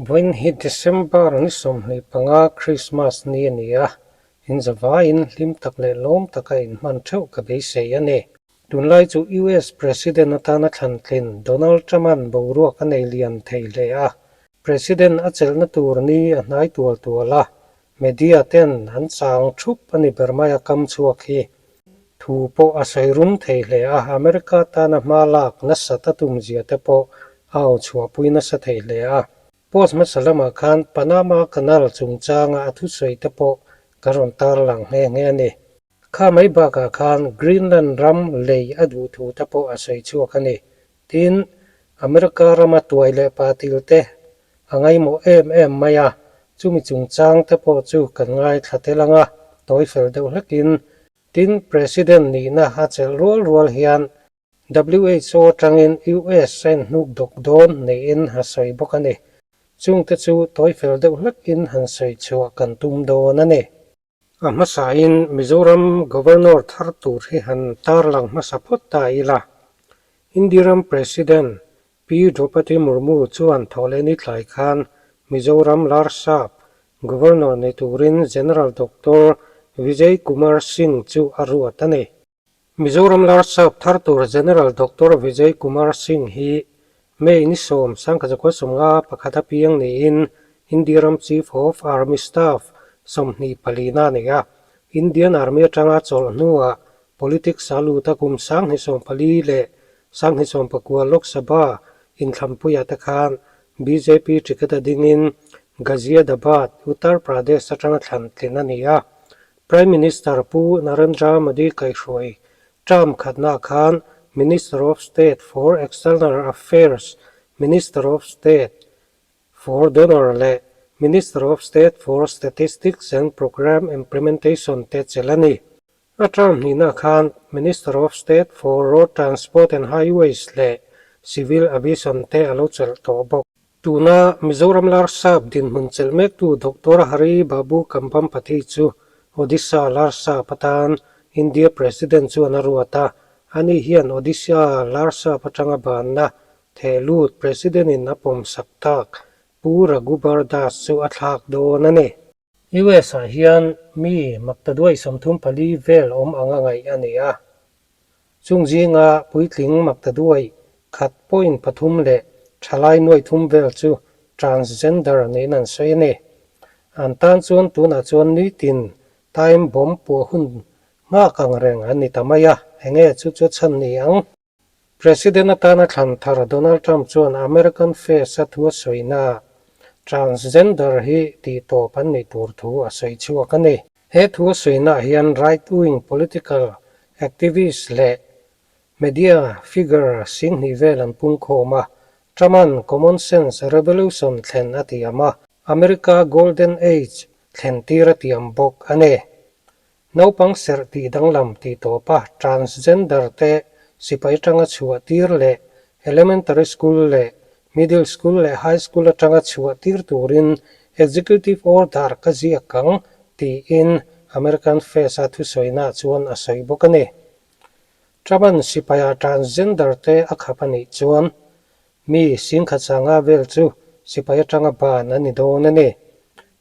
Vawiin hi December ni 25 Krismas ni a ni a, in zavaiin hlim tak leh lawm taka inhman theuh ka beisei a ni. Tunlai chu US President atana thlantlin Donald Trump-a'n boruak a nei lian thei hle a, President a chelhna tur ni a hnai tual tual a, media ten an chang thup a ni ber mai a kam chhuak hi. Thu pawh a sawi rum thei hle a, America tana hma lak nasat a tum zia te pawh a au chhuahpui nasa thei hle a. Post hmasa lamah khan Panama Canal chungchanga a thusawi te pawh ka rawn tarlang nghe nghe a ni. Kha mai bakah khan Greenland ram lei a duh thu te pawh a sawi chhuak a ni. Tin, America rama tuai leh patil te a ngaimawh em em mai a, chumi chungchang te pawh chu kan ngaithla tel ang a, tawi fel deuh hlekin. Tin, President nihna a chelh rual rual hian WHO atangin US a inhnuk dawk dawn niin a sawi bawk a ni. Chungte chu tawi fel deuh hlekin han sawi chhuah kan tum dawn a ni. A hmasain Mizoram Governor thar tur hi han tarlang hmasa phawt ta ila. India ram President Pi Droupadi Murmu chuan thawhlehni tlai khan Mizoram Larsap Governor nei turin General Doctor Vijay Kumar Singh chu a ruat a ni. Mizoram Larsap thar tur General Doctor Vijay Kumar Singh hi May ni sawm sangkhatzakua sawmnga pakhat a piang niin India ram Chief of Army Staff sawmhnih palina a nei a. Indian Army atanga chawlh hnuah politics a lut a kum sanghnih sawmpali leh sanghnih sawmpakua Lok Sabha inthlanpuiah te khan bjp ticket a dingin Ghaziabad, Uttar Pradesh atanga thlan tlin a ni a. Prime Minister Pu Narendra Modi kaihhruai term khatnaah khan Minister of State for External Affairs, Minister of State for Donor leh Minister of State for Statistics and Programme Implementation te chelh a ni. A term hnihnaah khan Minister of State for Road Transport and Highways leh Civil Aviation te a lo chelh tawh bawk. Tuna Mizoram Larsap dinhmun chelh mektu Doctor Hari Babu Kambhampati chu Odisha Larsap atan India President chuan a ruat a, ani hian Odisha Larsap atanga banna theh lut President-in a pawmsak tak Pu Raghubar Das chu a thlak dawn a ni. US ah hian mi maktaduai 34 vel awm anga ngaih a ni a. Chung zinga puitling maktaduai khat point pathum leh thalai nuai thum vel chu transgender niin an sawi a ni. An tan chuan tunah chuan nitin time bomb puah hun nghak ang reng an ni ta mai a, enge chu chu chhan ni ang? President atana thlan thar Donald Trump chuan American Fest-a thu a sawina transgender hi tih tawp an nih tur thu a sawi chhuak a ni. He thu a sawinaah hian right-wing political activist leh media figure singhnih vel an pungkhawm a, Trump-a'n common sense revolution thlen a tiam a, America Golden Age thlen tir a tiam bawk a ni. Naupang serh tih danglam tih tawpa transgender te sipai atanga chhuah tir leh elementary school leh middle school leh high school atanga chhuah tir turin executive order ka ziak ang tiin American Fest-a thusawinaah chuan a sawi bawk a ni. Trump-a'n sipaia transgender te a khap a nih chuan Mi singkhat sanga vel chu sipai atanga ban a ni dawn a ni.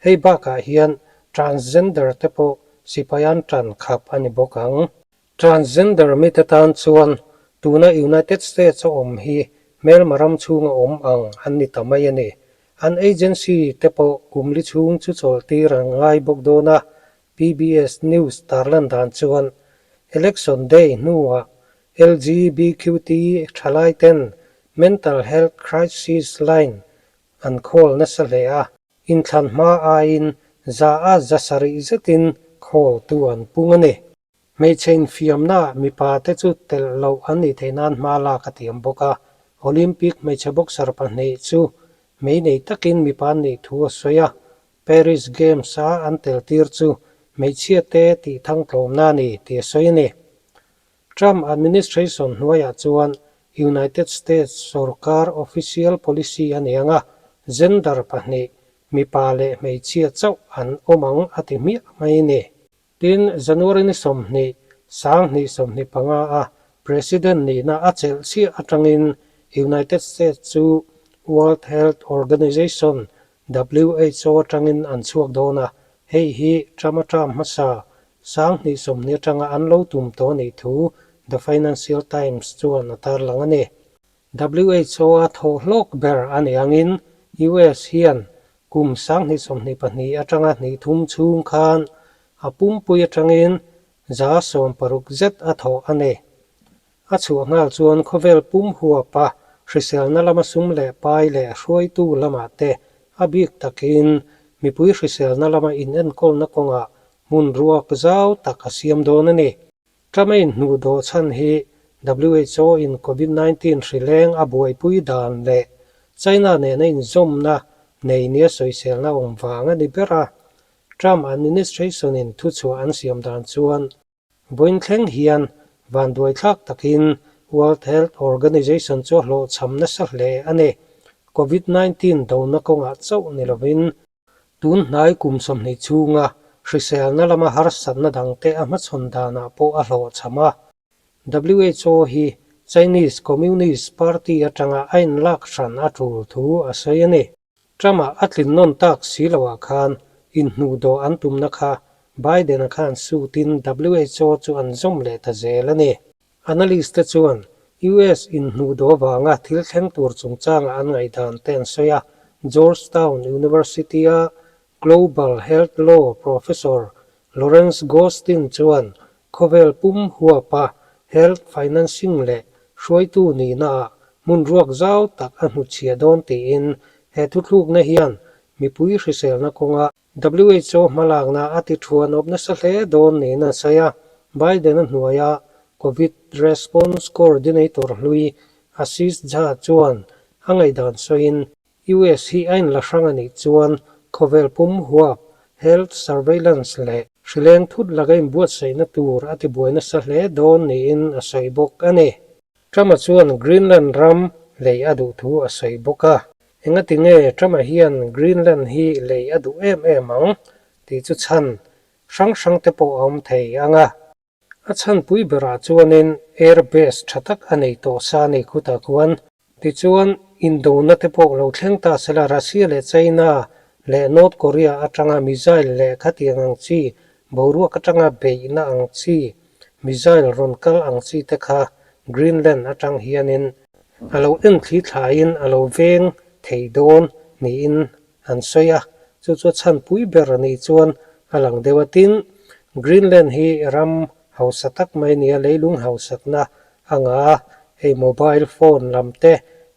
Hei bakah hian transgender te pawh sipai an tan khap a ni bawk ang. Transgender mite tan chuan tuna United States a awm hi hmelma ram chhunga awm ang an ni ta mai a ni. An agency te pawh kum li chhung chu chawlhtir an ngai bawk dawn a, PBS News tarlan dan chuan Election Day hnuah LGBQT thalai ten Mental Health Crisis Line an call nasa hle a, inthlan hma aiin za a za sarih zetin call tu an pung a ni. Hmeichhe infiamna mipa te chu telh loh an nih theih nan hma lak a tiam bawk a, Olympic hmeichhe boxer pahnih chu mei nei takin mipa an nih thu a sawi a, Paris Games-a an tel tir chu hmeichhia te tih thangtlawmna a ni tih a sawi a ni. Trump administration hnuaiah chuan United States sorkar official policy a ni ang a, gender pahnih, mipa leh hmeichhia chauh an awm ang a ti hmiah mai a ni. Tin, January ni 20, 2025 a President nihna a chelh chiah atangin United States chu World Health Organization. WHO atangin an chhuak dawn a, hei hi Trump-a term hmasa 2020 atanga an lo tum tawh a nih thu The Financial Times chuan a tarlang a ni. WHO-a thawh hlawk ber a nih angin US hian kum 2022 atanga hnih thum chhung khan a pumpui atangin 60% zet a thawh a ni. A chhuah nghal chuan khawvel pum huapa hriselna lama sum leh pai leh hruaitu lamah te a bik takin mipui hriselna lama inenkawlna kawngah hmun ruak zau tak a siam dawn a ni. Trump a inhnuh dawh chhan hi WHO in Covid 19 hri leng a buaipui dan leh China nena inzawmna nei nia sawiselna awm vang a ni ber a. Trump administration in thuchhuah an siam dan chuan Vawiin thleng hian vanduaithlak takin World Health Organization chu a hlawhchham nasa hle a ni. Covid 19 dona kawngah chauh ni lovin, tun hnai kum 20 chhunga hriselna lama harsatna dangte a hmachhawn danah pawh a hlawhchham a. WHO hi Chinese Communist Party atanga a inlak hran a tul thu a sawi a ni. Trump-a a tlin nawn tak si loah khan inhnuhdawh an tumna kha Biden-a khan sutin WHO chu an zawm leh ta zel a ni. Analyst te chuan US inhnuhdawh avanga thil thleng tur chungchanga an ngaihdan te an sawi a, Georgetown University-a Global Health Law Professor Lawrence Gostin chuan khawvel pum huapa health financing leh hruaitu nihnaah hmun ruak zau tak a hnuchhiah dawn tiin he thuthlukna hian mipui hriselna kawnga WHO hmalakna a ti thuan awp nasa hle dawn niin a sawi a. Biden-a hnuaia Covid Response Coordinator hlui Ashish Jha chuan a ngaihdan sawiin US hi a inla hrang a nih chuan khawvel pum huap, health surveillance leh hrileng thut laka inbuatsaihna tur a tibuai nasa hle dawn niin a sawi bawk a ni. Trump-a chuan Greenland ram lei a duh thu a sawi bawk a. Engati nge Trump-a hian Greenland hi lei a duh em em ang tih chu chhan hrang hrang te pawh a awm thei ang a. A chhanpui berah chuanin air base tha tak a nei tawh sa a ni khutah khuan. Tichuan, indona te pawh lo thleng ta sela Russia leh China leh North Korea atanga missile leh khatiang ang chi, boruak atanga beihna ang chi, missile rawn kal ang chi te kha Greenland atang hianin a lo en thli thlaiin a lo veng thei dawn niin an sawi a, chu chu a chhanpui ber a nih chuan a lang deuh a. Tin, Greenland hi ram hausa tak mai a ni a, leilung hausakna a ngah a, hei mobile phone lam te,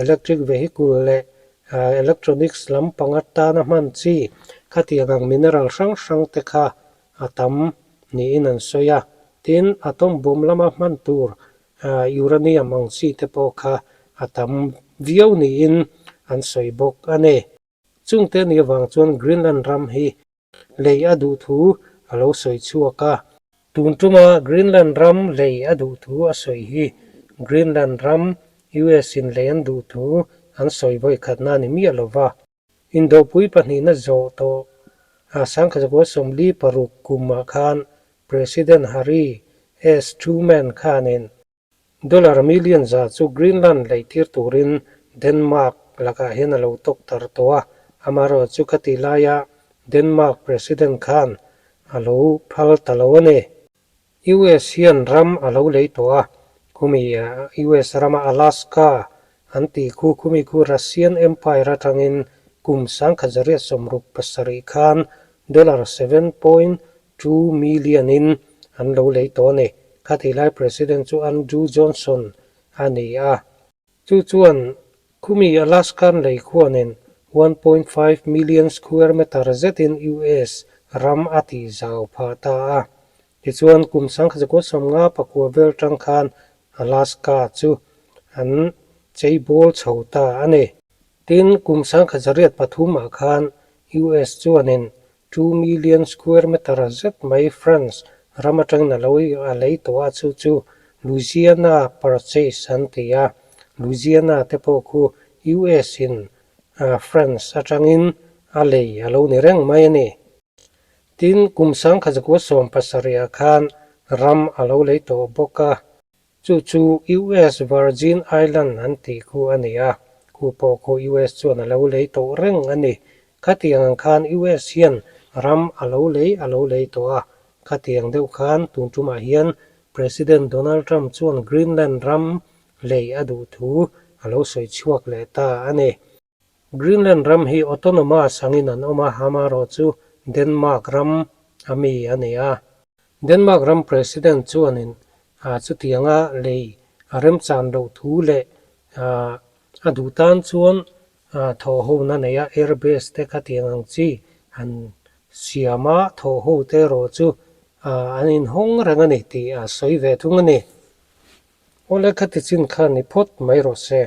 electric vehicle leh electronics lampang atana hman chi khatiang ang mineral hrang hrang te kha a tam niin an sawi a. Tin, atom bomb lama hman tur uranium ang chi te pawh kha a tam viau niin an sawi bawk a ni. Chungte a nih avang chuan Greenland ram hi lei a duh thu a lo sawi chhuak a. Tun tuma Greenland ram lei a duh thu a sawi hi Greenland ram US in lei an duh thu an sawi vawikhatna a ni miah lo va. Indopui pahnihna zawh tawh a 1946 kumah khan President Harry S. Truman khanin dollar million za chu Greenland leitir turin Denmark lakah hian a lo tawk tar tawh a, amaherawhchu chu khati laia Denmark President khan a lo phal ta lo a ni. US hian ram a lo lei tawh a, khumi US rama Alaska an tih khu khumi khu Russian Empire atangin kum 1967 khan dollar 7.2 million in an lo lei tawh a ni. Khatih lai President chu Andrew Johnson a ni a. Chu chuan khumi Alaskan lei khuanin 1.5 million square meter zetin US ram a tih zau phah ta a. Tichuan kum 1959 vel tang khan Alaska chu an cheibawl chho ta a ni. Tin, kum 1903 ah khan US chuanin 2 million square meter zet mai France ram atangin a lo a lei tawh a, chu chu Louisiana Purchase an ti a, Louisiana te pawh khu US in France atangin a lei a lo ni reng mai a ni. Tin, kum 1917 ah khan ram a lo lei tawh bawk a. Chu chu US Virgin Island an tih khu a ni a, khu pawh khu US chuan a lo lei tawh reng a ni. Khatiang ang khan US hian ram a lo lei a lo lei tawh a, khatiang deuh khan tun tumah hian President Donald Trump chuan Greenland ram lei a duh thu a lo sawi chhuak leh ta a ni. Greenland ram hi autonomous angin an awm a, amaherawhchu Denmark ram a mi a ni a. Denmark ram President chuanin chutianga lei a remchan loh thu leh a duh tan chuan thawhhona nei a, air base te khatiang ang chi han siam a, thawhho te erawh chu an inhawng reng a ni tih a sawi ve thung a ni. Awle khati chin kha ni phawt mai rawh se.